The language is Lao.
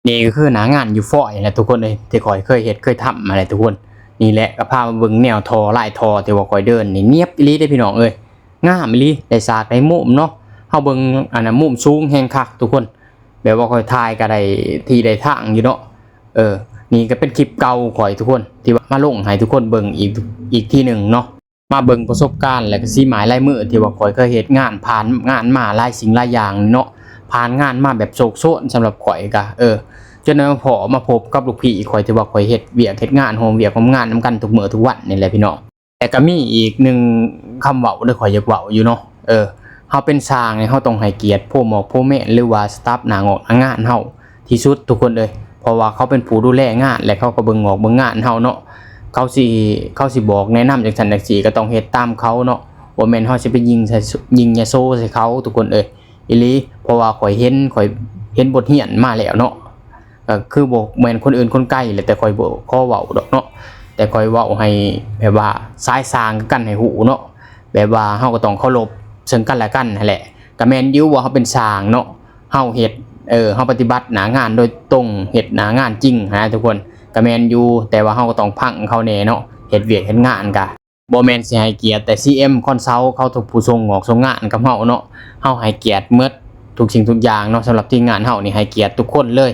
ນີ້ກໍຄືໜ້າງານຢູ່ຟອຍແຫຼະທຸກຄົນເອີຍ ທີ່ຂ້ອຍເຄີຍເຮັດເຄີຍທຳຫັ້ນແຫຼະທຸກຄົນ. ນີ້ແຫຼະກໍພາມາເບິ່ງແນວທໍ່ລາຍທໍ່ທີ່ວ່າຂ້ອຍເດີນນີ້ ນຽບອີ່ຫຼີເດ້ພີ່ນ້ອງເອີຍ ງາມອີ່ຫຼີ ໄດ້ສາກໄດ້ມຸມເນາະ. ເຮົາເບິ່ງອັນນັ້ນມຸມສູງແຮງຄັກທຸກຄົນ ແບບວ່າຂ້ອຍຖ່າຍກໍໄດ້ທີ່ໄດ້ທາງຢູ່ເນາະ. ເອີ ນີ້ກໍເປັນຄລິບເກົ່າຂ້ອຍທຸກຄົນ ທີ່ວ່າມາລົງໃຫ້ທຸກຄົນເບິ່ງອີກ ອີກທີໜຶ່ງເນາະ. ມາເບິ່ງປະສົບການ ແລະກໍສີໄມ້ລາຍມືທີ່ວ່າຂ້ອຍເຄີຍເຮັດງານ ຜ່ານງານມາຫຼາຍສິ່ງຫຼາຍຢ່າງເນາະ ຜ່ານງານມາແບບໂຊກໂຊນສຳລັບຂ້ອຍກະ ເອີ ຈົນໄດ້ມາພໍ້ມາພົບກັບລູກພີ່ຂ້ອຍ ທີ່ວ່າຂ້ອຍເຮັດວຽກເຮັດງານ ຮ່ວມວຽກຮ່ວມງານນຳກັນທຸກມື້ທຸກວັນນີ້ແຫຼະພີ່ນ້ອງ. ແຕ່ກໍມີອີກໜຶ່ງຄຳເວົ້າເດີ ຂ້ອຍຢາກເວົ້າຢູ່ເນາະ ເອີ ເຮົາເປັນຊ່າງນີ້ ເຮົາຕ້ອງໃຫ້ກຽດໂພໝອກໂພແມ່ນ ຫຼືວ່າສະຕາຟໜ້າງອກໜ້າງານເຮົາ ທີ່ສຸດທຸກຄົນເອີຍ ເພາະວ່າເຂົາເປັນຜູ້ດູແລງານ ແລະເຂົາກໍເບິ່ງງອກເບິ່ງງານເຮົາເນາະ. ເຂົາຊິ ເຂົາຊິບອກແນະນຳຈັ່ງຊັ້ນຈັ່ງຊີ້ ກໍຕ້ອງເຮັດຕາມເຂົາເນາະ ບໍ່ແມ່ນເຮົາຊິໄປຍິງໃສ່ ຍິງຍາໂສໃສ່ເຂົາທຸກຄົນເອີຍ ອີ່ຫຼີ. ເພາະວ່າຂ້ອຍເຫັນ ຂ້ອຍເຫັນບົດຮຽນມາແລ້ວເນາະ ກໍຄືບໍ່ແມ່ນຄົນອື່ນຄົນໄກແຫຼະ ແຕ່ຂ້ອຍບໍ່ຂໍເວົ້າດອກເນາະ ແຕ່ຂ້ອຍເວົ້າໃຫ້ແບບວ່າຊາຍຊ່າງຄືກັນໃຫ້ຮູ້ເນາະ ແບບວ່າເຮົາກໍຕ້ອງເຄົາລົບເຊິ່ງກັນແລະກັນຫັ້ນແຫຼະ. ກໍແມ່ນຢູ່ວ່າເຮົາເປັນຊ່າງເນາະ ເຮົາເຮັດ ເອີ ເຮົາປະຕິບັດໜ້າງານໂດຍຕົງ ເຮັດໜ້າງານຈິງຫັ້ນນະທຸກຄົນ ກໍແມ່ນຢູ່ ແຕ່ວ່າເຮົາກໍຕ້ອງຟັງເຂົາແດ່ເນາະ ເຮັດວຽກເຮັດງານກະ ບໍ່ແມ່ນຊິໃຫ້ກຽດແຕ່ ຊີເອັມ ຄອນຊັລ ເຂົາທຸກຜູ້ສົ່ງງອກສົ່ງງານກັບເຮົາເນາະ ເຮົາໃຫ້ກຽດໝົດທຸກສິ່ງທຸກຢ່າງເນາະ. ສຳລັບທີມງານເຮົານີ້ໃຫ້ກຽດທຸກຄົນເລີຍ